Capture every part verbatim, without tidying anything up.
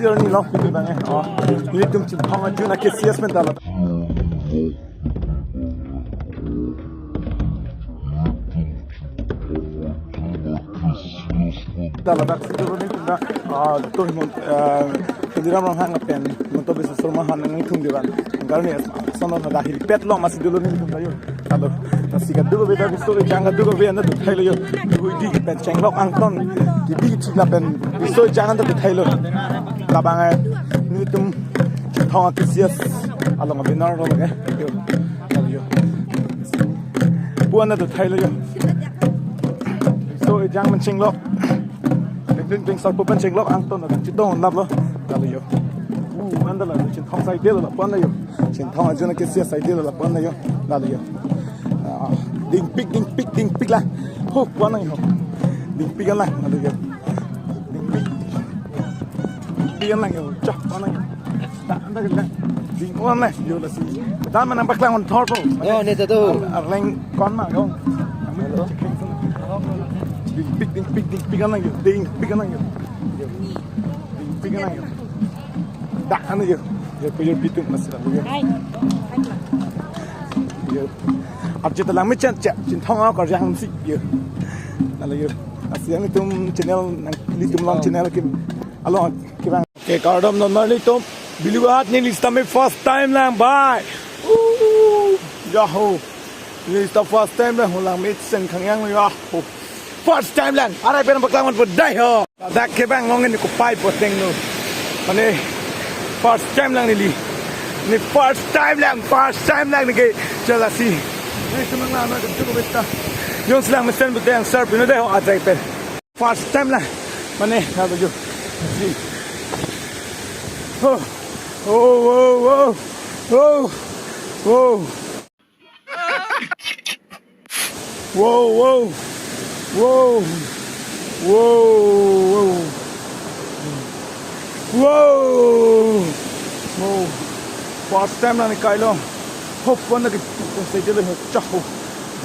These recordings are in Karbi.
Journey lo, pini bang eh. Oh, nelitum Chinthong Arjuna K C S pen ta lo. Ta ladak si dolo nelitum ta, ah, to himon, ah, Tuliram Ronghang pen, Himanta Biswa Sarma han nangthum divan. Karni sono na dahil pet lo masi dolo nelitum ta yo. Alo, ta si kaduk ave ta riso ejang kaduk ave anta dothailo yo. Hui di pen chenglok angton. Kidi chik lapen riso ejang anta dothailo. Labang eh, nelitum Chinthong K C S along a-banner lo lake. Yo. Alo yo. Pu anta dothailo yo. Riso ejang pen chenglok. Pengpeng peng sarpo pen chenglok angton na chitong lap lo. Alo yo. Uh, anta la Chinthong side lo la pu anta yo. Chinthong Arjuna K C S side lo la pu anta yo. Alo yo. Ah, dingpik, dingpik, dingpik la. Ho, pu anta yo. Dingpik la, alo yo. Dingpik. Dingpik la yo. Chah, pu anta yo. Ta, anta yo. Ding pu anta yo lasi. Dan mana paklang on thor po. Oh, ne ta tu. Arleng kon ma yo. Hello. Dingpik, dingpik, dingpik anta yo. Dingpik anta yo. Dingpik anta yo. Dak anta yo. Yo, ko yo bitum mas anta yo. Hai. Yo. Arje ta langmesen cha, Chinthong a karjang si yo. Alo yo. Lasi nelitum channel nanglitum along channel kim. Along kevang. Ke kardom non marli tum. Bilughat neli sitame first time lang bai. Uh, yaho. Neli sita first time lang ho langmesen khangyang yaho. First time lang. Arai pen paklang man po dai ho. Dak kevang long ne kopai poteng no. Mane first time lang neli. Ne first time lang, first time lang ne ke chala si. Ne semang na na ke tu beta. Yon selang mesen beta yang sir pino dai ho ajai pen. First time lang. Mane na baju. Si. Oh. Oh, oh, oh. Oh. Oh. Wow, wow. Wow. Wow, wow. Wow. Wow. First time lang ne kailong. Hop anta ke sai jelo ho chaho.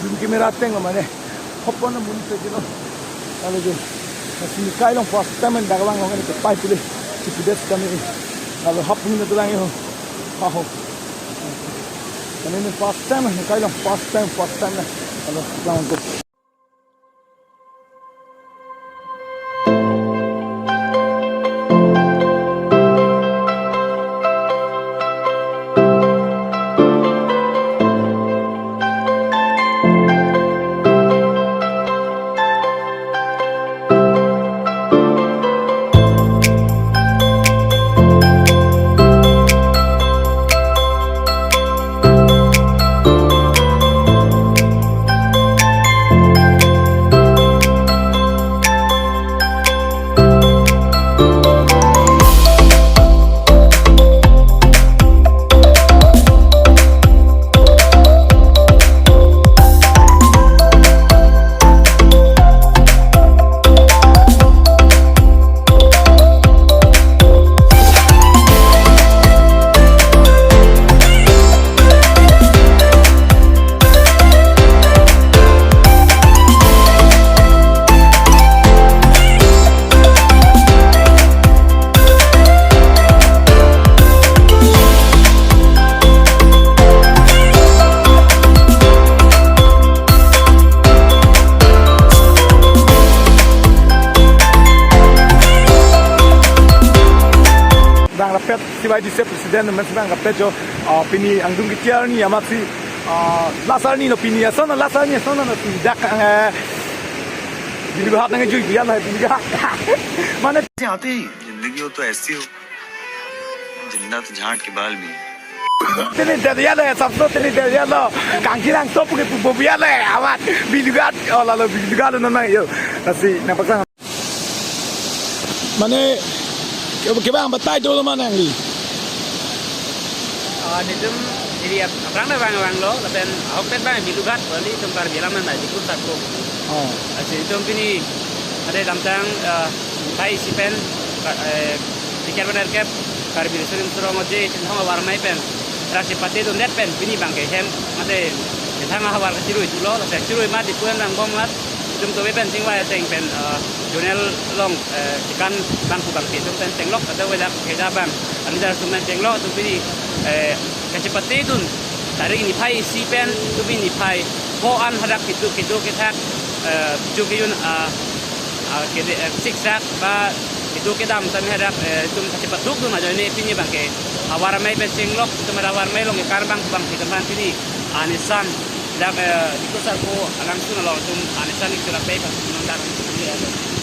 Zoom camera ateng lo mane. Hop anta mun sai jelo. Alo jo. Lasi ne kailong first time anta dak vang long ne kopai pule. Chipides kami. Alo hop ni na tulang yo. Haho. Kami ne first time ne kailong first time, first time na. Alo lang ko. Bang rapet, C Y D C president, men bang rapet jo, ah, pini angdung ke tiar ni amat si, ah, last arni no pini ason, last arni ason no si dak, eh, Bilughat nangjuiya la Bilughat. Mane जाते ही जिंदगी हो तो ऐसी हो, जिंदा तो झांट के बाल भी है। Tini deriya le, sabto tini deriya lo. Kangki lang top ke pupo biya le, amat Bilughat, oh lalo Bilughat lo nang yo. Lasi nangpaklang. Mane, ke, kevang batai dolo mane nangli. Ah, nelitum area aphrang na vang vanglo, lapen ahokpet bang Bilughat, bali itum Karbi alam na Diphu Sarpo. Oh. Lasi itum pini, ada damtang, ah, bai isi pen, ka-, eh, pikir benar kep, Karbi Riso Nimso Rong Aje, Chinthong ahavar amei pen, rasi pate dundet pen, pini bang ke hem, mate, Chinthong ahavar kachirui dolo, lasi chirui mat, Diphu hem lang bom mat, Itum tuve pen chingvai ateng pen, eh, zonal along, eh, kekan abang pu abang ke itum pen chenglok, atau weda keja abang, anidar itum pen chenglok, itum pini, eh, kachepatedun, tarik niphai isi pen, itum pini niphai pho an hadak kedo, kedo kethak, eh, kecho kejun, ah, ah, kede, eh, siksak ba kedo kedam tame hadak, eh, itum kachepathukdun ajoine pini abang ke havar amei pen chenglok, itum havar amei along kekan abang pu abang ke itum aphan pini anisan dak, eh, Dikko Sarpo alangsun along itum anisan ik churap pe pas non dak.